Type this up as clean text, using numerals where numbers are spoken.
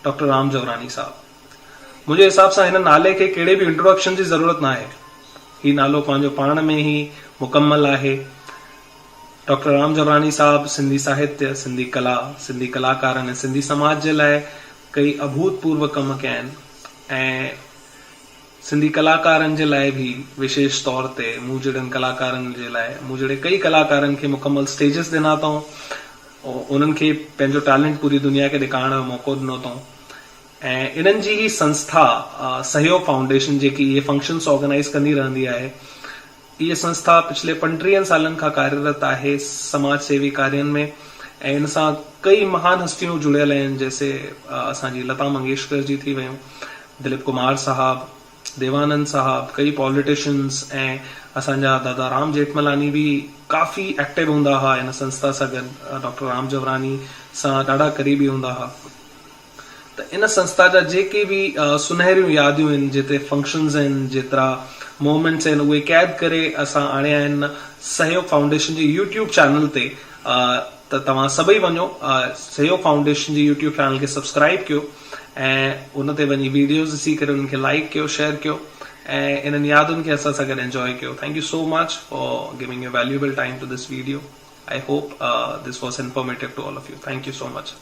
Doctor Ram جوراڻي صاحب منهنجي حساب سان هن نالي کي ڪهڙي به انٽروڊڪشن جي ضرورت ناهي. هي نالو پنهنجو پاڻ ۾ ئي مڪمل آهي. ڊاڪٽر رام جوراڻي صاحب سنڌي ساهتيه، سنڌي ڪلا، سنڌي ڪلاڪارن ۽ سنڌي سماج جي لاء ڪئي اڀوت پورو ڪم ڪيا آهن ۽ سنڌي ڪلاڪارن جي لاء به وشيش طور تي مون جهڙن ڪلاڪارن جي لاء مون جهڙي ڪئي ڪلاڪارن کي مڪمل اسٽيجز ڏنا اٿئون. انهن کي پنهنجو ٽيلنٽ پوري دنيا کي ڏيکارڻ جو موقعو ڏنو اٿئون ۽ انهن جي هي سنسٿا سهيوگ فائونڊيشن جيڪي اهي فنڪشنس آرگنائيز ڪندي رهندي آهي اهي سنسٿا پڇلي 35 سالن کان ڪاريرت آهي سماج سيوي ڪارين ۾ ۽ ان سان ڪئي مهان هستيون جڙيل آهن جيسي اسان جي لتا منگيشڪر جي ٿي ويون دليپ ڪمار صاحب ديوانند صاحب، ڪئي پاليٽيشنز ۽ اسان جا دادا رام جيٺملاڻي به ڪافي ايڪٽو هوندا ها ان سنسٿا سان گڏ ڊاڪٽر رام جوراڻي سان ڏاڍا قريبي هوندا ها ته ان سنسٿا جا جيڪي به سنهريون ياديون آهن جيتري فنڪشنز آهن جيترا مومينٽس آهن اهي قيد ڪري اسان آڻيا آهن سهيوگ فائونڊيشن جي يوٽيوب چينل تي ته توهان سڀئي وڃو سهيوگ فائونڊيشن جي يوٽيوب چينل کي سبسڪرائب ڪيو ۽ ان تي وڃي ويڊيوز ڏسي ڪري انهن کي لائيڪ ڪيو شيئر ڪيو ۽ انهن يادن کي اسان سان گڏ انجوائي ڪيو thank you so much for giving your valuable time to this video I hope this was informative to all of you thank you so much.